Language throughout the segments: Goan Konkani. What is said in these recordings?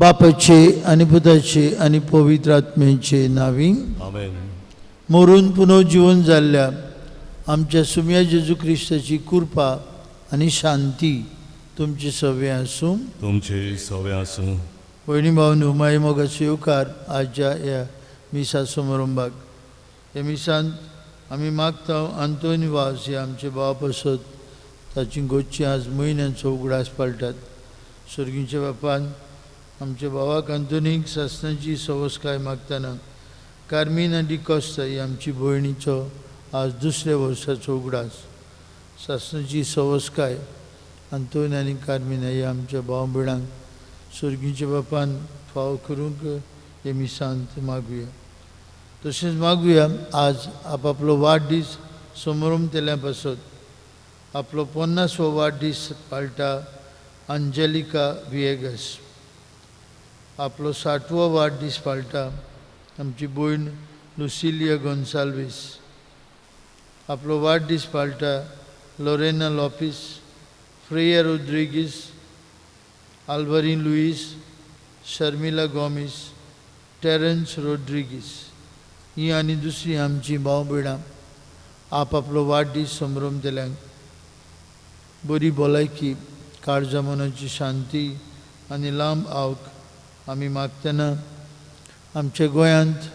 बापाचे आनी पुताचे आनी पवित्र आत्म्याचे नांवी आमेन। मरून पुनर्जीवन जाल्ल्या आमच्या सुम्या जेजू क्रिस्ताची कृपा आनी शांती तुमचे सवे आसूं। तुमचे सवे आसूं। भयणी भावनो, माई मोगाचो येवकार आजच्या ह्या मिसा समारंभाक। ह्या मिसांत आमी मागता आंतोनी वाज हे आमचे भावा पासत ताची गोच्ची आज म्हयन्यांचो उगडास पाळटात। सर्गीच्या बापान आमच्या भावाक आंतोनीक सासणाची सवसकाय मागतना कार्मीन आनी डिकोस्ता ही आमची भयणीचो आज दुसऱ्या वर्साचो उगडास। सासणाची सवसकाय आंतोनी आनी कार्मीन ही आमच्या भाव भयणांक सर्गीच्या बापान फाव करूंक हे मिसांत मागुया। तशेंच मागुया आज आपापलो वाडदीस समारंभ पासत आपलो 50वो वाडदीस पाळटा अंजेलिका विएगस, आपलो 60वो वाडदीस पाळटा आमची भयण लुसिलिया गोन्साल्वीस, आपलो वाडदीस पाळटा Lorena Lopes, Freya Rodrigues, Alvarin Luis, Sharmila Gomes, Terence Rodrigues ही आनी दुसरी आमची भाव भयणां आपापलो वाडदीस समारंभ बरी भलायकी, काळजा मनाची शांती आनी लांब आवक आमी मागतना आमच्या गोंयांत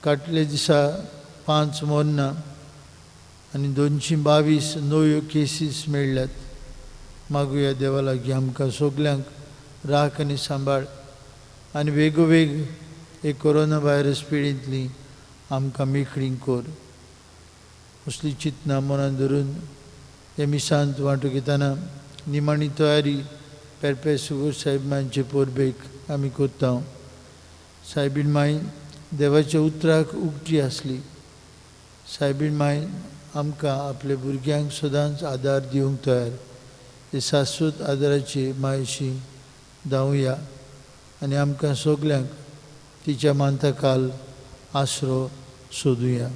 काटले दिसा 5 मरणां आनी 222 नव्यो केसीस मेळ्ळ्यात। मागुया देवा लागीं आमकां सगल्यांक राख आनी सांबाळ आनी वेगोवेग एक कोरोना व्हायरस पिडींतली आमकां मेकळी कर। असली चिंतना मनान धरून हे मिसांत वांटो घेतना निमाणी तयारी पेरपे सुगूर साहेब मांयचे परबेक आमी करता। सायबीण माय देवाच्या उतराक उगटी आसली। सायबीण माय आमकां आपल्या भुरग्यांक सदांच आदार दिवंक तयार। हे शाश्वत आदाराची मायशी धांवया आनी आमकां सगल्यांक तिच्या मानताकाल आसरो सोदुया।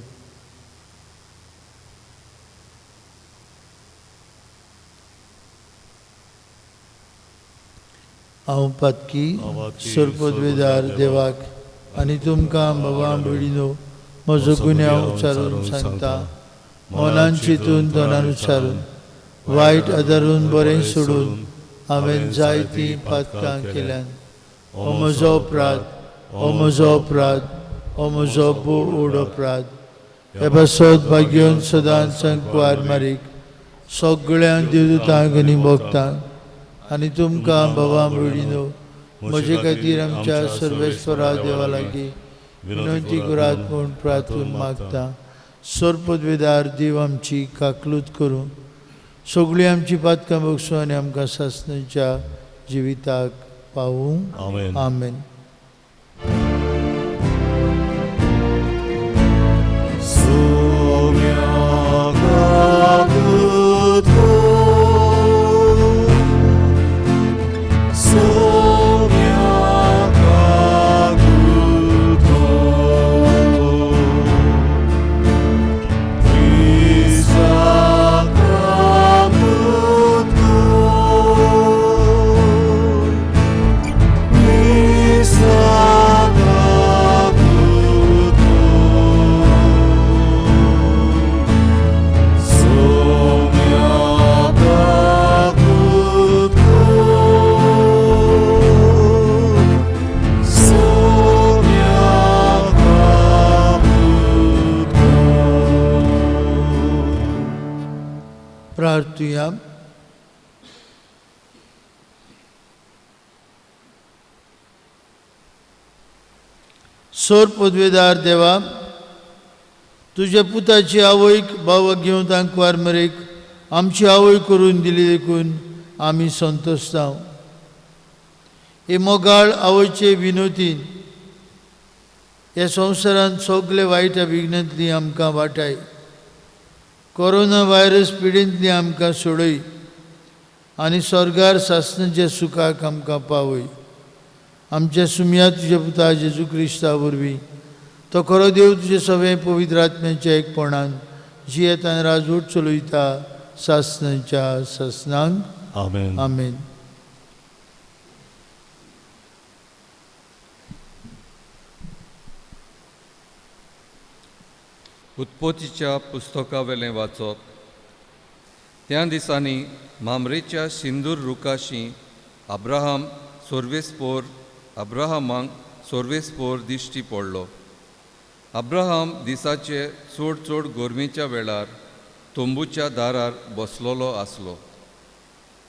हांव पातकी सरपदवेदार देवाक आनी तुमकां बाबा भयणीनो म्हजो गुन्यांव उच्चारून सांगता। मनान चिंतून तोंडान उच्चारून वायट आदारून बरें सोडून हांवें जायतीं पातकां केल्यान। हो म्हजो अपराध, हो म्हजो अपराध, हो म्हजो भोव अपराध। हे पासत भाग्योन सदांच संकवार मारीक सगळ्यांक देवदूतांक आनी भक्तांक आनी तुमकां बाबा भयणीनो म्हजे खातीर आमच्या सर्वेस्परा देवा लागीं विनंती करात म्हूण प्रार्थून मागता। सरपदवेदार देव आमची काकलूत करूं, सगळीं आमची पातकां बगसूं आनी आमकां सासणाच्या जिविताक पावूं। आमेन। आमेन। प्रार्थुया। सोर पदवेदार देवा, तुज्या पुताची आवयक भावाक घेवन तांकवार मरेक आमची आवय करून दिली देखून आमी संतोषता। हे मोगाळ आवयचे विनोतीन ह्या संवसारांत सगळे वायट विघ्नांतली आमकां वाटाय, कोरोना व्हायरस पिडेंतली आमकां सोडय आनी स्वर्गार सासणाच्या सुखाक आमकां पावय। आमच्या सुमया तुज्या पुता जेजू क्रिस्ता वरवीं तो खरो देव तुजे सगळे पवित्र आत्म्याच्या एकपणान जियेतान राजवट चलयता सासणाच्या सासणांक। आमेन। आमेन। उत्पत्तीच्या पुस्तकावेलें वाचप. त्या दिसांनी मामरेच्या सिंदूर रुखाशी अब्राहम सोर्वेस्पोर अब्राहमाक सोर्वेस्पोर दिश्टी पडलो. अब्राहम दिसाचे चड चड गरमेच्या वेळार तंबूच्या दारार बसलोलो आसलो.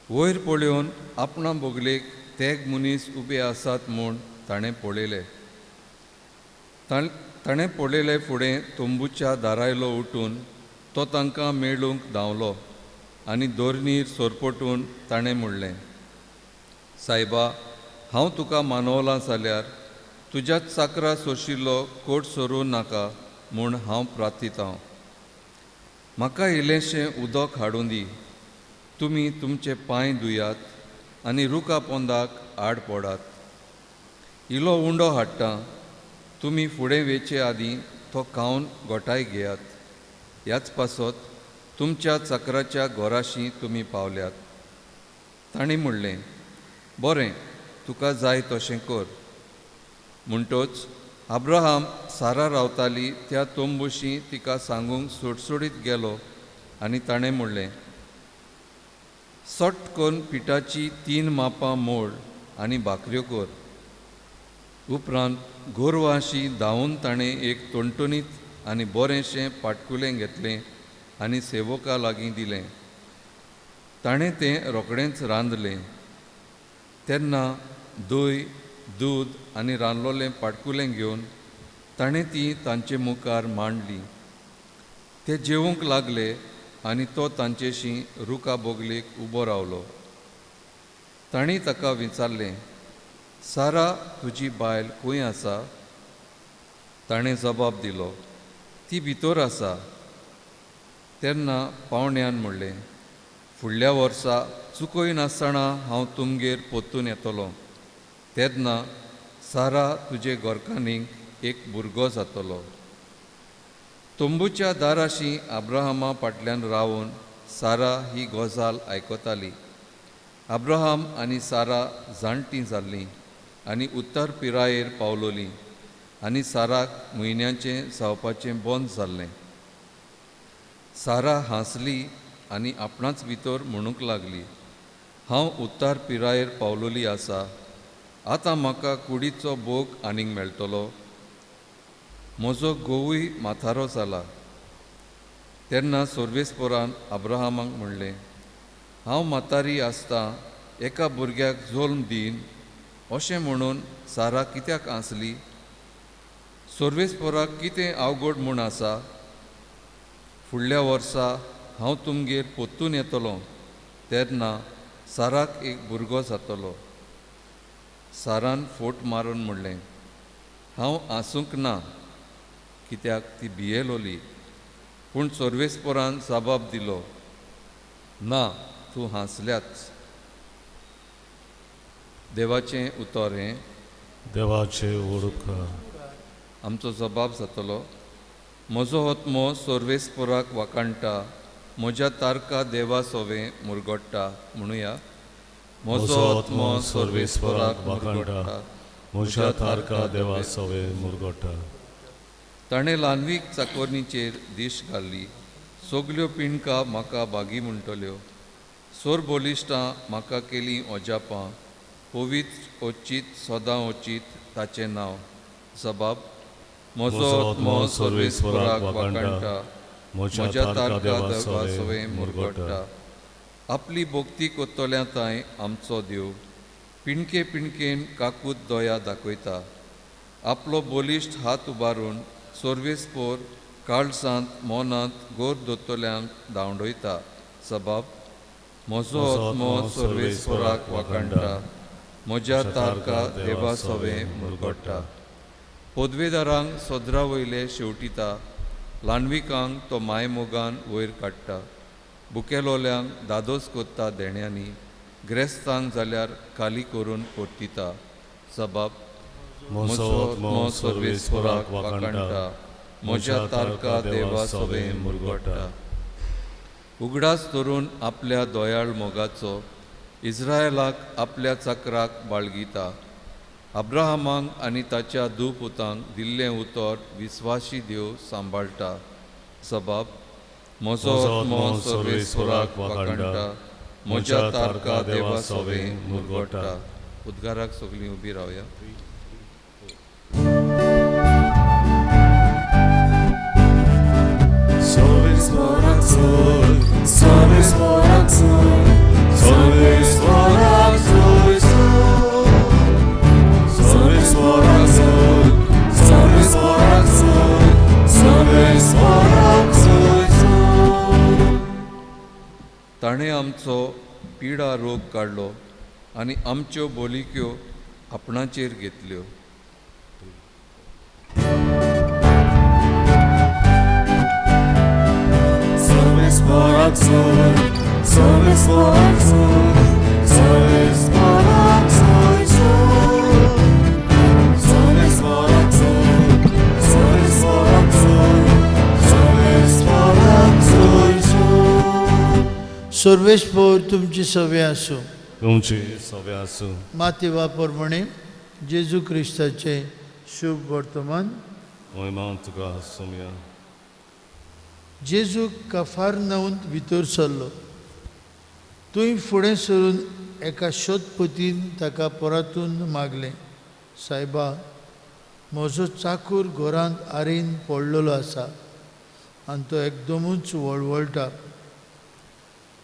वयर पळोवन आपणा बगलेक तेग मनीस उबे आसात म्हूण ताणें पळयले. ताणें पळयले फुडें तंबूच्या दारायलो उठून तो तांकां मेळूंक धांवलो आनी दोरणीर सोरपटून ताणें म्हणलें, सायबा, हांव तुका मानवलां जाल्यार तुज्या चाकरा सोशिल्लो कोट सरूं नाका म्हूण हांव प्रार्थितां. म्हाका इल्लेंशें उदक हाडूं दी, तुमी तुमचे पांय धुयात आनी रुखा पोंदाक आड पडात. इलो उंडो हाडटा, तुमी फुडें वेचे आदीं तो खावन गोठाय घेयात. ह्याच पासत तुमच्या चाकराच्या घराशी तुमी पावल्यात. तांणी म्हणलें, बरें, तुका जाय तशें कर. म्हणटच अब्राहम सारा रावताली त्या तंबूशी तिका सांगूंक सुटसुटीत गेलो आनी ताणें म्हणलें, सट करून पिठाची 3 मापां मोड आनी भाकऱ्यो कर. उपरांत गोरवांशी धांवून ताणें एक टणटणीत आनी बरेंशें पाटकुलें घेतलें आनी सेवका लागीं दिलें. ताणें तें रोखडेंच रांदलें. तेन्ना दय, दूद आनी रांदलोलें पाटकुलें घेवन ताणें ती तांचे मुखार मांडली. ते जेवंक लागले आनी तो तांचेशी रुखा बोगलेक उबो रावलो. तांणी ताका विचारलें, सारा तुजी बायल खंय आसा? ताणें जबाब दिलो, ती भितर आसा. तेन्ना पावण्यान म्हणलें, फुडल्या वर्सा चुकय नासतना हांव तुमगेर परतून येतलो. तेन्ना सारा तुजे घरकान्नीक एक भुरगो जातलो. तंबूच्या दाराशी अब्राहमा फाटल्यान रावन सारा ही गजाल आयकताली. अब्राहम आनी सारा जाणटीं जाल्लीं आनी उत्तर पिरायेर पावलोलीं आनी साराक म्हयन्याचें जावपाचें बंद जाल्लें. सारा हांसली आनी आपणाच भितर म्हणूंक लागली, हांव उत्तर पिरायेर पावलोली आसा, आतां म्हाका कुडीचो भोग आनीक मेळटलो. म्हजो घोवूय म्हातारो जाला. तेन्ना सोर्वेस्पोरान अब्राहमाक म्हणलें, हांव म्हातारी आसतां एका भुरग्याक जल्म दीन अशें म्हणून सारा कित्याक हांसली? सोर्वेस्पोराक कितें अवघड म्हूण आसा? फुडल्या वर्सा हांव तुमगेर परतून येतलो, तेन्ना साराक एक भुरगो जातलो. सारान फोट मारून म्हणलें, हांव हांसूंक ना, कित्याक ती भियेलोली. पूण सोर्वेस्पोरान जबाब दिलो, ना, तूं हांसल्याच. देवाचें उतर हें. देवाचें उपकार. आमचो जबाब जातलो, म्हजो आत्मो सोर्वेस्पोराक वाखाणटा, म्हज्या तारका देवा सोवें मुरगोट्टा. म्हणुया, म्हजो आत्मो सोर्वेस्पोराक वाखाणटा, म्हज्या तारका देवा सोवें मुरगोट्टा. ताणें ल्हानवीक चाकोरणीचेर दीश घाल्ली. सगल्यो पिंडका म्हाका बागी म्हणटल्यो. सोर बलिश्टां म्हाका केलीं अजापां. पवित्र अचीत सदां अचीत ताचें नांव. जबाब, म्हजो आत्मो सोर्वेस्पोराक वाखाणटा, म्हज्या तारका देवा सोवें मुरगोट्टा. आपली भक्ती कोत्तल्या तांय आमचो देव पिणके पिणकेन काकूत दया दाखयता. आपलो बलिश्ट हात उबारून सोर्वेस्पोर काळजांत मनांत गोर दोतल्यांक धांवडयता. जबाब, म्हजो आत्मो सोर्वेस्पोराक वाखाणटा, म्हज्या तारका देवा सोवें मुरगोट्टा. पदवेदारांक सदरा वयले शेवटिता, ल्हानविकांक तो मायमोगान वयर काडटा. बुकेलोल्यांक दादोस कोत्ता देण्यांनी, ग्रेस्तांक जाल्यार खाली करून परतिता. जबाब, म्हजो आत्मो सोर्वेस्पोराक वाखाणटा, म्हज्या तारका देवा सोवें मुरगोट्टा. उगडास धरून आपल्या दयाळ मोगाचो इस्रायलाक आपल्या चक्राक बाळगिता. अब्राहमाक आनी ताच्या दुपुतांक दिल्लें उतर विस्वासी देव सांबाळटा. सबाब म्हजो आत्मो सर्वेस्पराक वाखाणटा, म्हज्या तारका देवा सवे मुरगोटा. उद्गाराक सगळीं उबी रावया. ताणें आमचो पिडा रोग काडलो आनी आमच्यो बोलिक्यो आपणाचेर घेतल्यो. सर्वेस्पोर तुमची सवे आसूं. तुमची सवे आसूं. मातेवा प्रमाणे जेजू क्रिस्ताचे शुभ वर्तमान. महिमा तुका सोम्या. जेजू कफारनाउंत भितर सरलो. थंय फुडें सरून एका शोधपतीन ताका परतून मागलें, सायबा, म्हजो चाकूर घरांत आरेन पडलेलो आसा आनी तो एकदमूच वळवळटा.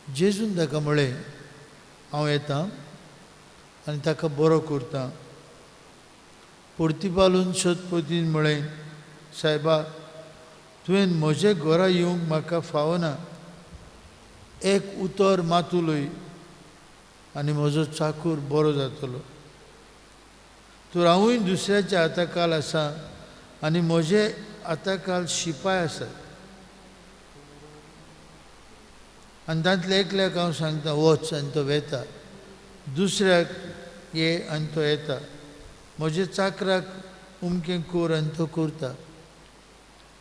जेजून ताका म्हळें, हांव येता आनी ताका बरो करता. परतिपालून शोधपतीन म्हळें, सायबा, तुवें म्हजे घरा येवंक म्हाका फावना. एक उतर मात उलय आनी म्हजो चाकूर बरो जातलो. तर हांवूय दुसऱ्याच्या हाताखाल आसा आनी म्हजे हाताखाल शिपाय आसात. आनी तांतल्या एकल्याक हांव सांगता वच आनी तो वेता, दुसऱ्याक ये आनी तो येता, म्हजे चाकराक उमकें कोर आनी तो करता.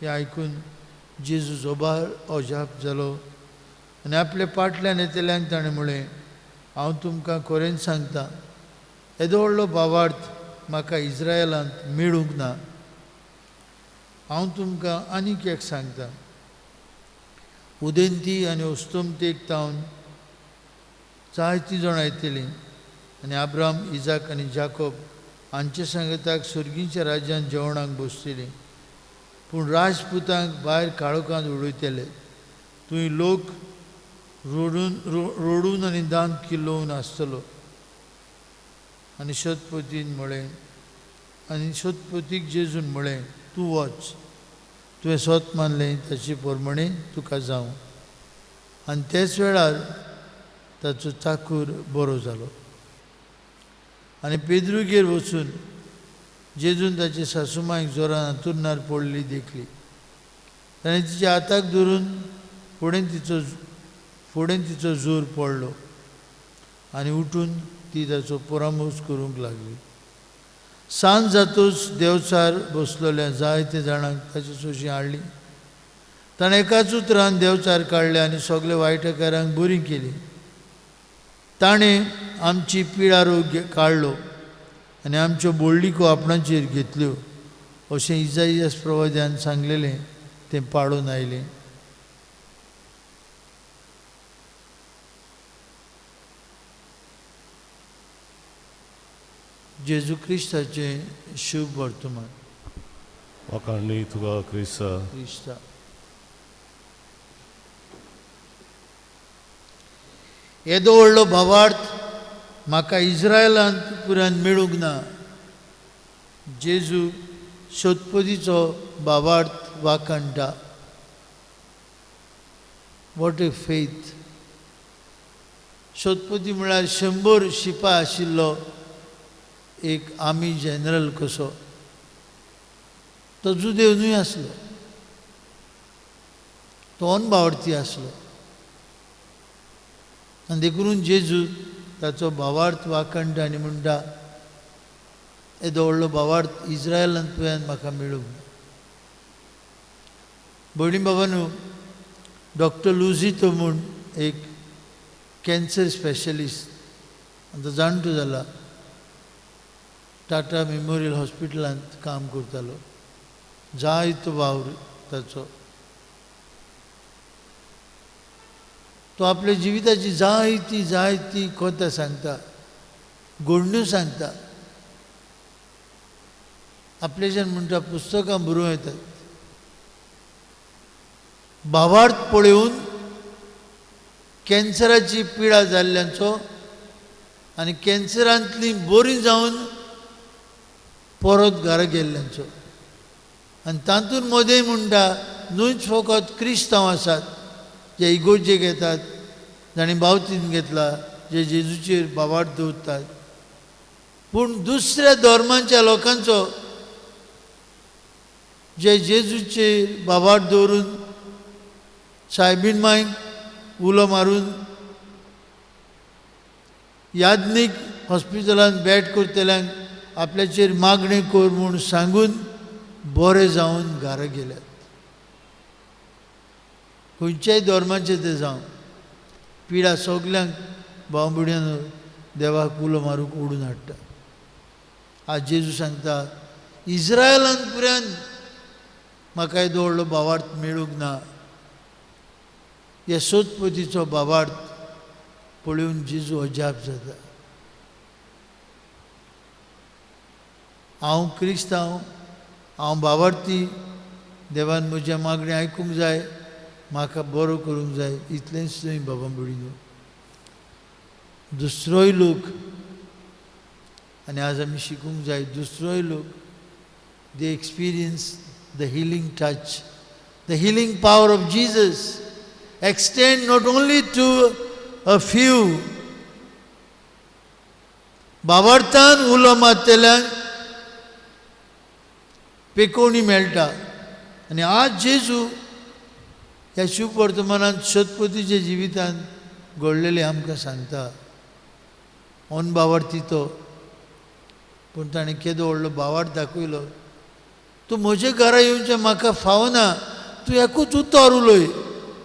हें आयकून जेजू जोबार अजाप जालो आनी आपल्या पाटल्यान येतल्यांक ताणें म्हळें, हांव तुमकां खरेंच सांगता, येदो व्हडलो भावार्थ म्हाका इस्रायलांत मेळूंक ना. हांव तुमकां आनीक एक सांगता, उदेंती आनी अस्तंतेक तावन जायतीं जाणां येतलीं आनी आब्राम, इजाक आनी जाकोब हांचे सांगताक सुर्गीच्या राज्यांत जेवणाक बसतलीं, पूण राजपुतांक भायर काळोखांत उडयतले. थंय लोक रोडून रोडून आनी दांत किल्लोवन आसतलो. आनी शोधपतीन म्हळें, आनी शोधपतीक जेजून म्हळें, तूं वच, तुवें सोत मानलें ताचे प्रमाणे तुका जावं. आनी त्याच वेळार ताचो चाकूर बरो जालो. आनी पेद्रुगेर वचून जेजून ताचे सासुमायक जोरान हांतुरणार पडली देखली. ताणें तिच्या हाताक धरून फुडें तिचो जोर पडलो आनी उठून ती ताचो परामर्श करूंक लागली. सांज जातूच देवचार बसलेल्या जायते जाणांक ताची सोशी हाडली. ताणें एकाच उतरान देवचार काडले आनी सगळे वायटकारांक बरी केली. ताणें आमची पिडा रोग काडलो आनी आमच्यो बोल्डिको आपणाचेर घेतल्यो अशें इजाइयास प्रवाद्यान सांगलेलें तें पाडून आयलें. जेजू क्रिस्ताचें शुभ वर्तमान. वाखाणणी तुका क्रिस्ता. क्रिस्ता. येदो व्हडलो भावार्थ म्हाका इस्रायलांत पुरान मेळूंक ना. जेजू शोधपतीचो भावार्थ वाखाणटा. What a faith. शोधपती म्हळ्यार 100 शिपाय आशिल्लो एक आर्मी जनरल कसो. तो जुदेव न्हय आसलो, तो अनभावार्थी आसलो. आनी देखून जेजू ताचो भावार्थ वाखाणटा आनी म्हणटा, येदो व्हडलो भावार्थ इस्रायलांत तुवें म्हाका मेळूंक ना. भयणी बाबानू, डॉक्टर लुझितो म्हूण एक कॅन्सर स्पेशलिस्ट आतां जाणटो जाला, टाटा मेमोरियल हॉस्पिटलांत काम करतालो. जायतो वावर ताचो. तो आपल्या जिविताची जायती जायती कथा सांगता, घडण्यो सांगता. आपल्याच्यान म्हणटा पुस्तकां बरोवं येतात. भावार्थ पळोवन कॅन्सराची पिडा जाल्ल्यांचो आनी कॅन्सरांतली बरी जावन परत घरा गेल्ल्यांचो. आनी तातूंत मदें म्हणटा न्हूच फकत क्रिस्तांव आसात जे इगोर्जेक येतात, जांणी बावतीन घेतला, जे जेजूचेर भावार्थ दवरतात, पूण दुसऱ्या धर्मांच्या लोकांचो जे जेजूचेर भावार्थ दवरून सायबीण मांयक उलो मारून याज्ञीक हॉस्पिटलांत बॅट करतल्यांक आपल्याचेर मागणें कर म्हूण सांगून बरे जावन घरा गेल्यात. खंयच्याय धर्माचे ते जावं, पिडा सगल्यांक भाव भयण्यान देवाक उलो मारूंक ओडून हाडटा. आज जेजू सांगता इस्रायलान पुऱ्यान म्हाका येदो व्हडलो भावार्थ मेळूंक ना. ह्या सोदपतीचो भावार्थ पळोवन जेजू अजाप जाता. हांव क्रिस्तांव, हांव भावार्थी, देवान म्हजें मागणें आयकूंक जाय, म्हाका बरो करूंक जाय, इतलेंच न्हय बाबा भयणीनो, दुसरोय लोक, आनी आज आमी शिकूंक जाय, दुसरोय लोक they experience the healing touch, the healing power of Jesus extend not only to a few. भावार्थान उलो मारतल्यांक पेकोवणी मेळटा. आनी आज जेजू ह्या शुभवर्तमानांत शतपतीच्या जिवितांत घडलेलें आमकां सांगता. ऑन भावार्थी तो, पूण ताणें केदो व्हडलो भावार्थ दाखयलो. तूं म्हज्या घरा येवचें म्हाका फावना, तूं एकूच उतर उलय,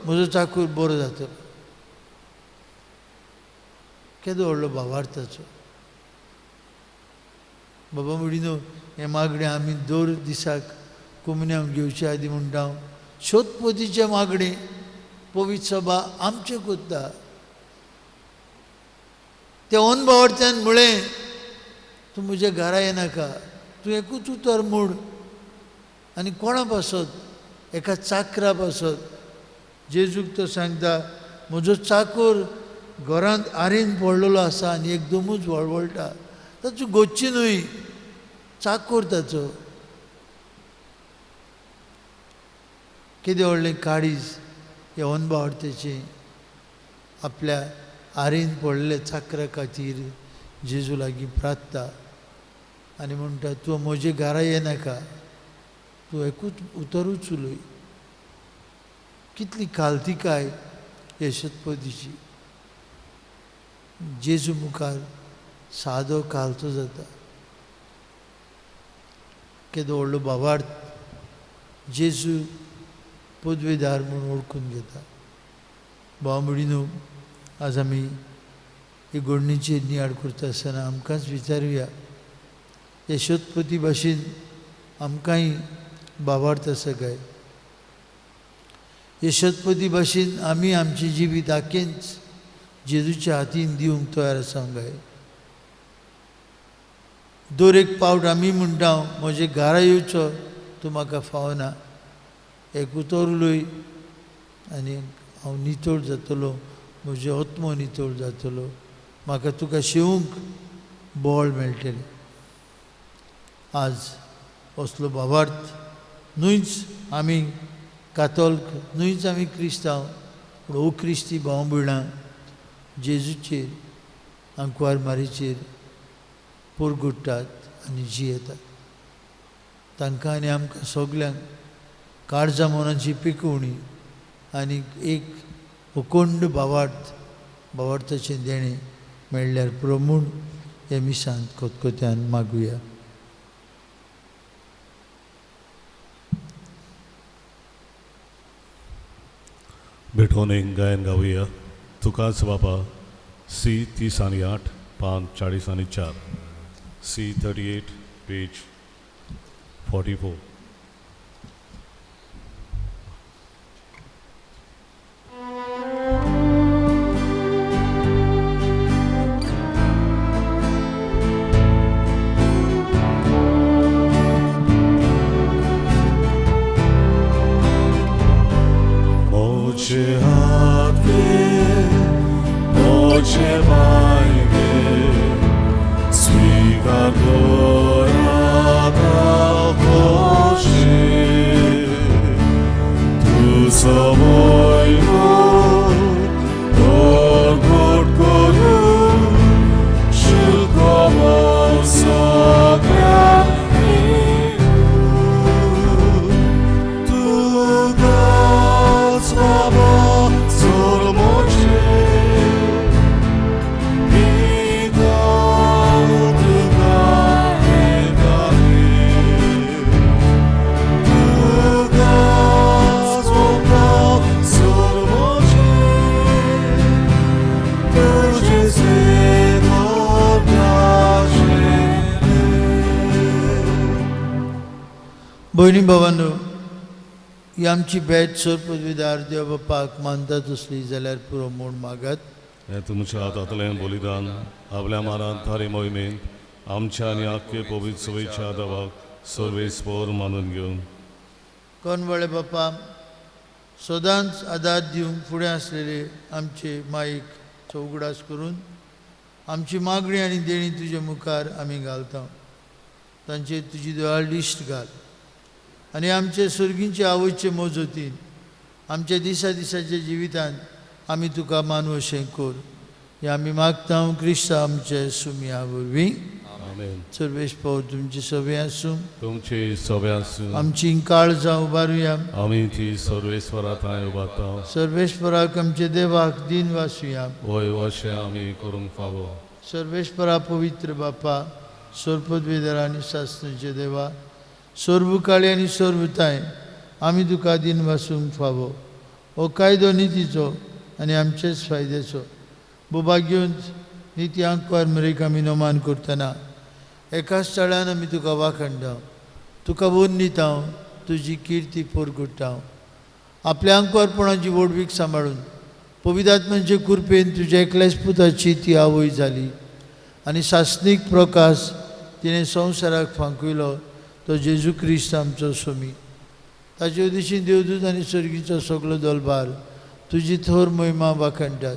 म्हजो चाकूर बरो जातलो. केदो व्हडलो भावार्थाचो. बाबा भयणीनो, हें मागणें आमी दर दिसाक कोमुन्यांव घेवचे आदी म्हणटा हांव, शोधपतीचें मागणें पवित्र सभा आमचें करता. त्या अनभावार्थ्यान म्हळें तूं म्हज्या घरा येनाका, तूं एकूच उतर मोड. आनी कोणा पासत? एका चाकरा पासत. जेजूक तो सांगता म्हजो चाकोर घरांत आरेन पडलेलो आसा आनी एकदमूच वळवळटा, ताचो गोच्ची न्हय, चाकोर ताचो. केदें व्हडलें काळीज ह्या अनभावार्थ्याचें, आपल्या आरेन पडलेल्या चाकरा खातीर जेजू लागीं प्रार्थता आनी म्हणटा तूं म्हजे घरा येनाका, तूं एकूच उतरूच उलय. कितली कालतिकाय हे शतपदीची. जेजू मुखार सादो कालतो जाता. केदो व्हडलो भावार्थ जेजू पदवेदार म्हूण वळखून घेता. भाव भयणीनो, आज आमी हे घडणीचेर नियाळ करता आसतना आमकांच विचारुया, हे शतपती भाशेन आमकांय भावार्थ आसा काय? हे शतपती भाशेन आमी आमचें जिवीत आखेंच जेजूच्या हातीन दिवंक तयार आसा काय? दर एक पावट आमी म्हणटा म्हजे घरा येवचो तूं म्हाका फावना, एक उतर उलय आनी हांव नितळ जातलो, म्हजो आत्मो नितळ जातलो, म्हाका तुका शेवंक बळ मेळटलें. आज असलो भावार्थ न्हूच आमी कातोल्क, न्हूच आमी क्रिस्तांव, पूण ओ क्रिस्ती भाव भयणां जेजूचेर आंकवार मारीचेर पोरगुट्टात आनी जियेतात. तांकां आनी आमकां सगल्यांक काळजा मनाची पिकोवणी आनी एक अखंड भावार्थ, भावार्थाचें देणें मेळ्ळ्यार पुरो म्हूण हे मिसांत खतखत्यान मागुया. भेटोवन एक गायन गावया. तुकाच बाबा, सी 30 आनी 8, पान 40 आनी 4, सी 38 पेज 44. भयणी भावांनो, ही आमची भेट सर्वपदवीदार देव बापाक मानता तसली जाल्यार पुरो म्हूण मागात. हें तुमच्या हातांतलें बलिदान आपल्या मारांत थारी मोहिमेंत आमच्या आनी आख्खे पवित्र सवयच्या देवाक सर्वेस्पोर मानून घेवन. कोणवळे बापा, सदांच आदार दिवंक फुडें आसलेले आमचे माईक उगडास करून आमची मागणी आनी देणी तुजे मुखार आमी घालता. तांचे तुजी दोळ्यार लिस्ट घाल आनी आमचे सर्गींचे आवयचे मोजोतीन आमच्या दिसा दिसाच्या जिवितांत आमी तुका मानव अशें कर. हें आमी मागता क्रिस्तांव आमचे सुमया वरवीं. सर्वेश पाव तुमची सवे आसूं. तुमची सवे आसूं. आमची काळजां उबारुया. आमी ती सर्वेश्वरा थंय उबारता. सर्वेश्वराक आमचे देवाक दिन वासुया. वय अशें आमी करूंक फावो. सर्वेश्वरा पवित्र बापा, सर्वपदवेदर आनी शास्त्रांचे देवा, सर्वकाळी आनी सर्वताय आमी तुका दिन वासूंक फावो. हो कायदो नितीचो आनी आमचेच फायद्याचो. बोबा घेवन निती आंकवार मरेक आमी नमान करतना एकाच स्थळान आमी तुका वाखणटा, तुका वन्नीता, तुजी किर्ती पोरगुट्टा. आपल्या आंकवारपणाची व्हडवीक सांबाळून पवित्र कृपेन तुज्या एकल्याच पुताची ती आवय जाली आनी सासणीक प्रकाश तिणें संवसाराक फांकयलो तो जेजू क्रिस्त आमचो स्वामी. ताचे उदेशीन देवदूत आनी सर्गीचो सगलो दलबार तुजी थोर महिमा वाखणटात.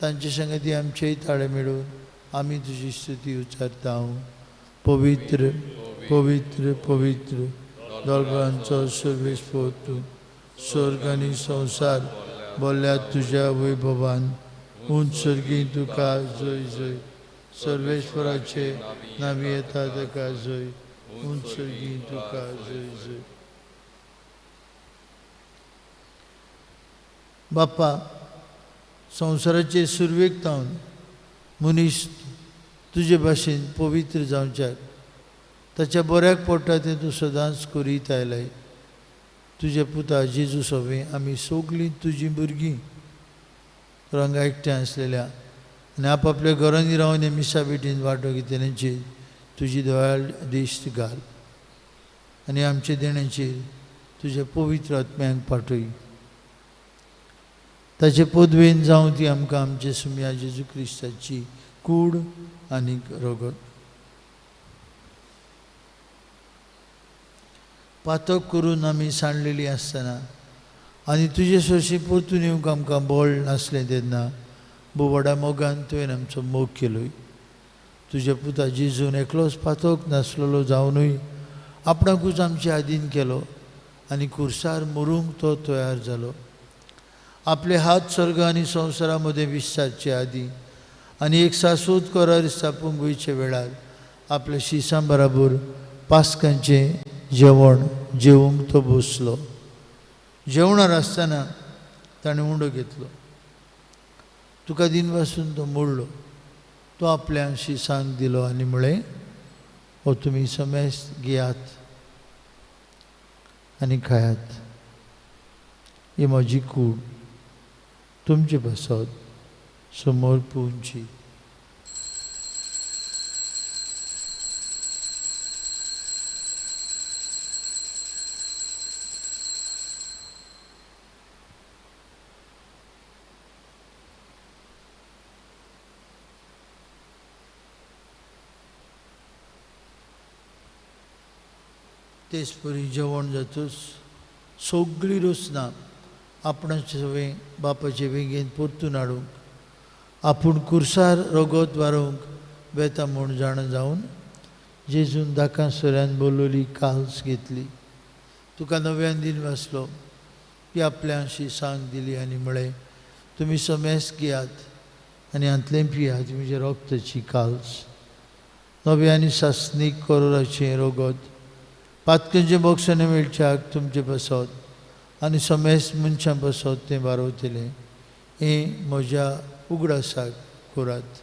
तांचे संगती आमचेय ताळे मेळून आमी तुजी स्तुती उच्चारता. पवित्र पवित्र पवित्र दलबारांचो सर्वेस्पोर तूं, स्वर्ग आनी संवसार बोल्ल्यात तुज्या वैभवान. उंच सर्गी तुका जय जय. सर्वेश्वराचे नावी येता ताका जय. उंच सर्गी तुका जय जय. बाप्पा, संवसाराचे सुरवेक तावन मनीस तुजे भाशेन पवित्र जावच्याक ताच्या बऱ्याक पडटा तें तूं सदांच करीत आयलाय. तुज्या पुता जेजू सवें आमी सगळीं तुजीं भुरगीं रंगा एकठांय आसलेल्या आनी आपआपल्या घरांनी रावन मिसा भेटीन वांटो घेतल्यांचेर तुजी दोळ्यार दिश्ट घाल आनी आमच्या देण्याचेर तुज्या पवित्र आत्म्यांक पाठय. ताचे पदवेन जावं ती आमकां आमचे सुमया जेजू क्रिस्ताची कूड आनी रगत. पातक करून आमी सांडलेली आसतना आनी तुजे सरशी परतून येवंक आमकां बळ नासलें तेन्ना व्हडा मोगान तुवें आमचो मोग केलोय. तुज्या पुता जेजून एकलोच पातक नासलेलो जावनूय आपणाकूच आमचे आदीन केलो आनी कुर्सार मरूंक तो तयार जालो. आपले हात स्वर्ग आनी संवसारा मदें विस्तारचे आदीं आनी एक शाश्वत करार स्थापूंक वयचे वेळार आपल्या शिसां बराबर पास्कांचें जेवण जेवंक तो बसलो. जेवणार आसतना ताणें उंडो घेतलो, तुका दिनवासून तो मोडलो, तो आपल्या शिसांक दिलो आनी म्हळें, हो तुमी समेस्त घेयात आनी खायात, ही म्हजी कूड तुमचे पासत समोर पुंची. तेच परी जेवण जातूच सगळी रचना आपणाचे सगळें बापाचे वेंगेन परतून हाडूंक आपूण कुर्सार रगत वारोवंक वेता म्हूण जाणा जावन जेजून दाकां सोऱ्यान बोलवली काल्स घेतली, तुका नव्यान दिन वाचलो, ती आपल्या शिसांक दिली आनी म्हळें, तुमी समेस घेयात आनी हांतलें पियात, म्हज्या रगताची काल्स, नव्या आनी सासणीक करोराचें रगत पातकांचें बोगसणें मेळच्याक तुमचे पासत आनी समेस्त मनशां पासत तें बारवतलें. हें म्हज्या उगडासाक करात.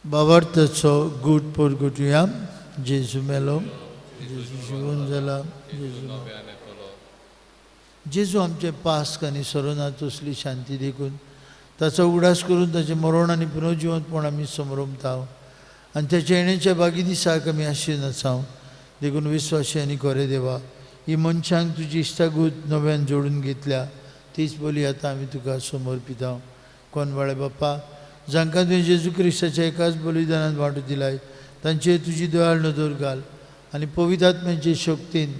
बाबार्थाचो गूट परगुटया. जेजू मेलो, जेजू जिवन जाला, जेजू जेजू आमचें पास्क आनी सरोना तसली शांती देखून ताचो उगडास करून ताचें मरण आनी पुनर्जिवंतपण आमी समरमता आनी ताच्या येण्याच्या बागी दिसाक आमी आशेन आसा. देखून विस्वासी आनी खरें देवा, ही मनशांक तुजी इश्टागूत नव्यान जोडून घेतल्या तीच बोली आतां आमी तुका समर्पिता. कोनवाळे बाप्पा, जांकां तुवें जेजू क्रिस्ताच्या एकाच बलिदानान वांटो दिलाय तांचेर तुजी दयाळ नदर घाल आनी पवित्र आत्म्याचे शक्तीन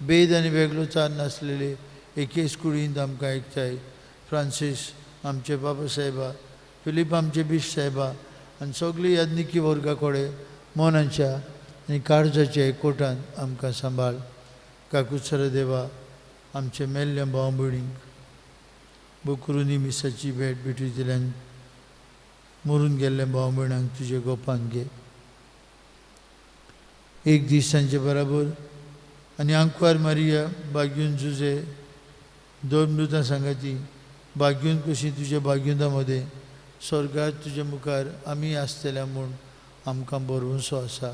भेद आनी वेगळोचार नासलेले एकेच कुडींत आमकां एकठांय फ्रांसीस आमचे बाबा साहेबा, फिलीप आमचे बीश साहेबा आनी सगळी याज्ञिकी वर्गा कडेन मनाच्या आनी काळजाच्या एकवटान आमकां सांबाळ. काकुत्सर देवा, आमचे मेल्ल्या भाव भयणींक बोकरुनी मिसाची भेट भेटयतल्यान मरून गेल्ल्या भाव भयणांक तुजे गोपान घे. एक दीस तांचे बराबर आनी आंकवार मारिया बाग्यून जुजे दोन मृतां सांगाती बाग्यून कशी तुज्या बाग्युना मदें स्वर्गार तुज्या मुखार आमी आसतल्या म्हूण आमकां बरोवंसो आसा.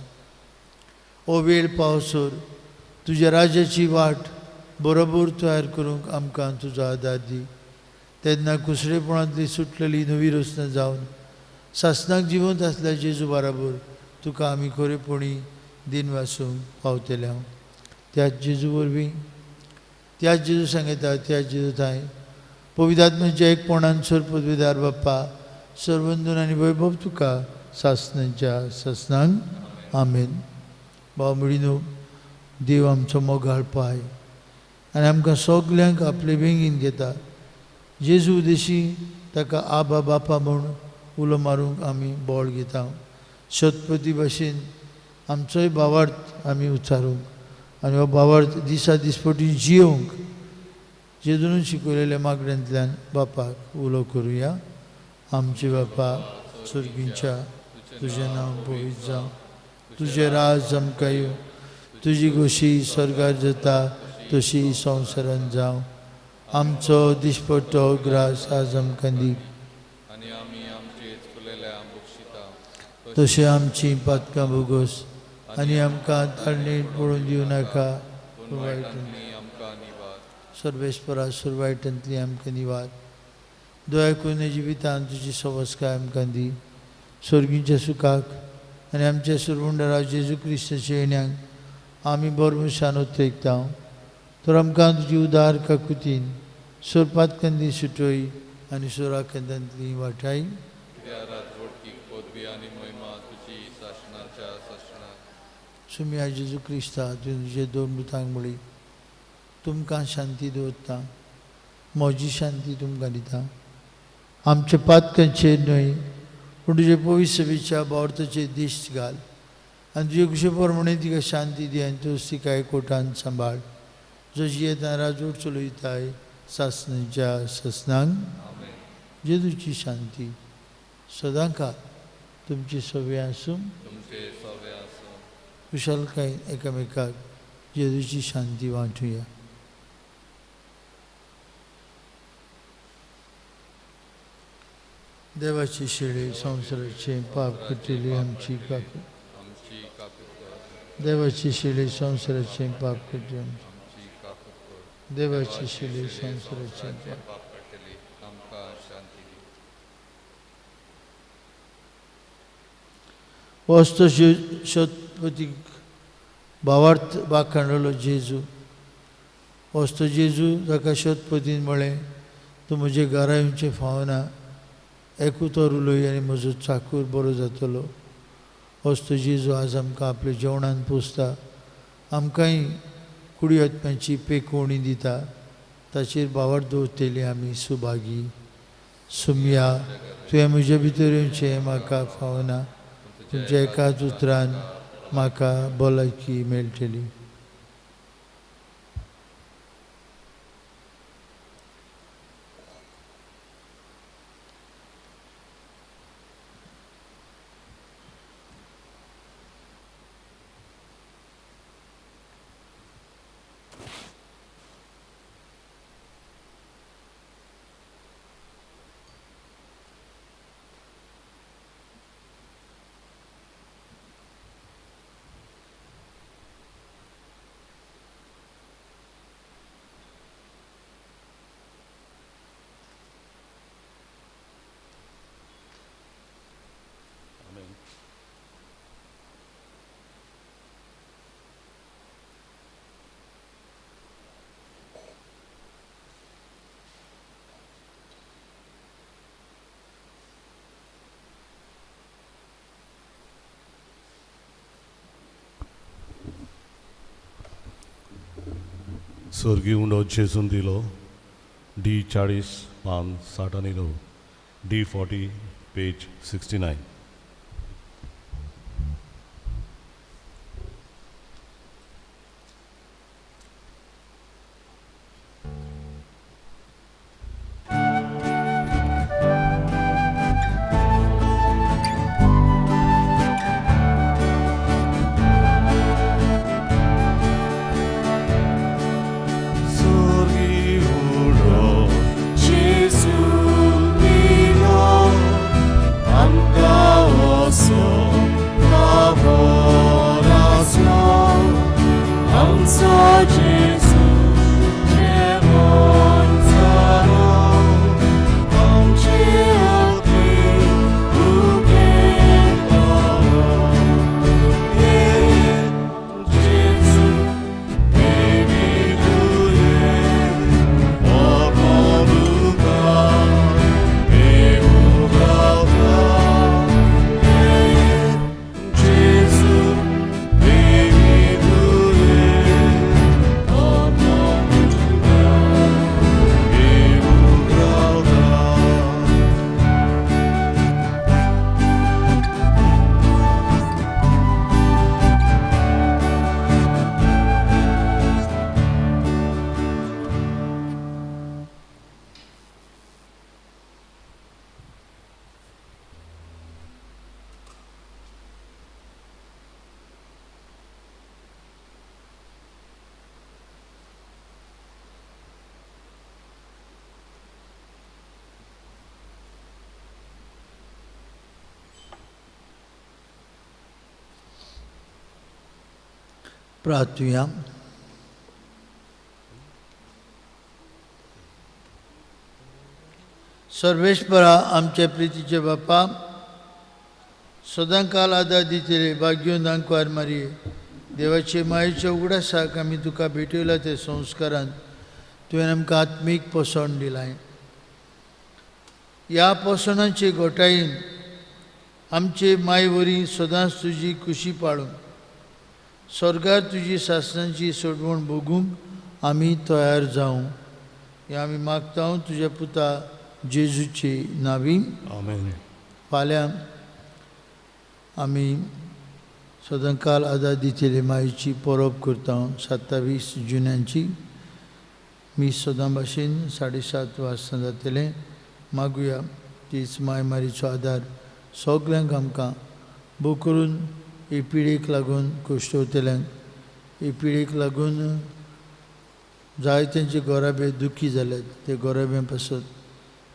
हो वेळ पावसर तुज्या राज्याची वाट बरोबर तयार करूंक आमकां तुजो आदार दी. तेन्ना कुसडेपणांतली सुटलेली नवी रचना जावन सासणाक जिवंत आसल्या जेजू बराबर तुका आमी खरेपणी दिन वासूंक पावतले. हांव त्याच जेजू वरवीं, त्याच जेजू सांगता, त्याच जेजू थांय पवित्र आत्म्याच्या एकपणान सर्वपदवीदार बाप्पा सर्वंदन आनी वैभव तुका सासणाच्या सासणांक आमेन. भाव भयणीनो, देव आमचो मोगाळ पाय आनी आमकां सगल्यांक आपले वेंगीन घेता. जेजू उदेशी ताका आबा बापा म्हूण उलो मारूंक आमी बळ घेता. शतपती भाशेन आमचोय भावार्थ आमी उच्चारूंक आनी हो भावार्थ दिसा दिसपटी जियोवंक जेजून शिकयलेल्या मागण्यांतल्यान बापाक उलो करुया. आमचे बापा स्वर्गींच्या, तुजें नांव पवित्र जावं, तुजें राज आमकां येवं, तुजी गोशी स्वर्गार जाता तशी संवसारांत जावं. आमचो दिसपट्टो ग्रास आज आमकां दी आनी आमी आमचे चुकलेल्या बक्षिता तशें आमची पातकां भोगोस आनी आमकां ताळणेंत पडून दिवं नाका, पूण वायटांतली आमकां निवार. सर्वेस्परा सुरवायटांतली आमकां निवार. दया करून जिवितांत तुजी सवस्काय आमकां दी. स्वर्गींच्या सुखाक आनी आमच्या सुरवंडरा जेजू क्रिस्ताच्या येण्याक आमी बरमुशान उत्तेकता. तर आमकां तुजी उदार काकुतीन सोरपातकंदी सुटय आनी सोराकंदांतली वाटाय. सुम्या जेजू क्रिस्ता, तुवें तुजे दोन मृतांक म्हळी, तुमकां शांती दवरता, म्हजी शांती तुमकां दिता. आमच्या पातकांचेर न्हय पूण तुजे पवित्र सभेच्या भावार्थाचेर दिश्ट घाल आनी तुजे कुशे प्रमाणे तिका शांती दी आनी तूं तिका एकवटान सांबाळ, जो जियेता राजवट चलयताय सासणाच्या सासणांक. जेजूची शांती सदांकाळ तुमची सवे आसूं. कुशलकायेन एकामेकाक जेजूची शांती वांटुया. देवाची शेळी संवसाराचे पाप करतली आमची काकू. देवाची शेळी संवसाराचे पाप करतली आमची. देवाची शेळी संवसाराचे पाप. वस्तू शतपती भावार्थ वाखाणलो जेजू. वस्तू जेजू ताका शतपतीन म्हळें, तूं म्हजे घरा येवचें फावना, एक उतर उलय आनी म्हजो चाकूर बरो जातलो. वस्तू जेजू आज आमकां आपल्या जेवणान पोसता, आमकांय कुडी आत्म्याची पेकोवणी दिता. ताचेर भावार्थ दवरतली आमी सुभागी. सुमया, तुवें म्हजे भितर येवचें म्हाका फावना, तुमच्या एकाच उतरान म्हाका भलायकी मेळटली. स्वर्गी उंडो जेजून दिलो, डी 40 पान 69, डी 40 पेज 69. प्रार्थुया. सर्वेश्वरा आमचे प्रितीचे बापा, सदांकाल आदार दितले भाग्योन दांकवार मारये देवाचे मायेच्या उगडासाक आमी तुका भेटयला ते संस्कारान तुवें आमकां आत्मीक पोसण दिलाय. ह्या पोसणाचे घोटायेन आमचे माय वरी सदांच तुजी खुशी पाळून स्वर्गार तुजी सासणाची सोडवण भोगूंक आमी तयार जावं हें आमी मागता तुज्या पुता जेजूचे नांवी. आमेन. फाल्यां आमी सदांकाल आदार दितले मायेची परब करता 27 जुनाची. मीस सदां भाशेन 7:30 वाजता जातलें. मागुया तीच माय मारीचो आदार सगल्यांक आमकां भोव करून हे पिळगेक लागून कश्टवतल्यांक, हे पिळगेक लागून जाय तेंचे गोराबे दुखी जाल्यात ते गोराब्यां पासत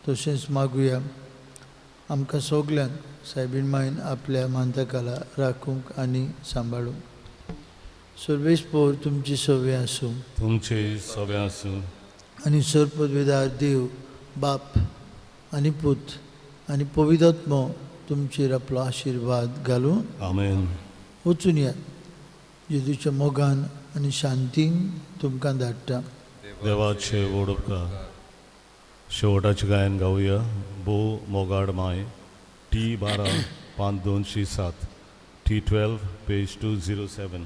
तशेंच मागुया आमकां सगल्यांक सायबीण मायन आपल्या मानताकाला राखूंक आनी सांबाळूंक. सर्वेश पोर तुमची सवे आसूं, तुमचे सवे आसूं. आनी सर्पदवेदार देव बाप आनी पूत आनी पवित्रात्मो तुमचेर आपलो आशिर्वाद घालूं. आमेन. वचून यात जेजूच्या मोगान आनी शांतीन तुमकां धाडटा. देवाचे व्हड उपकार. शेवटाचें गायन गावया भो मोगाड my, T 12 पान 207, T 12 page 207.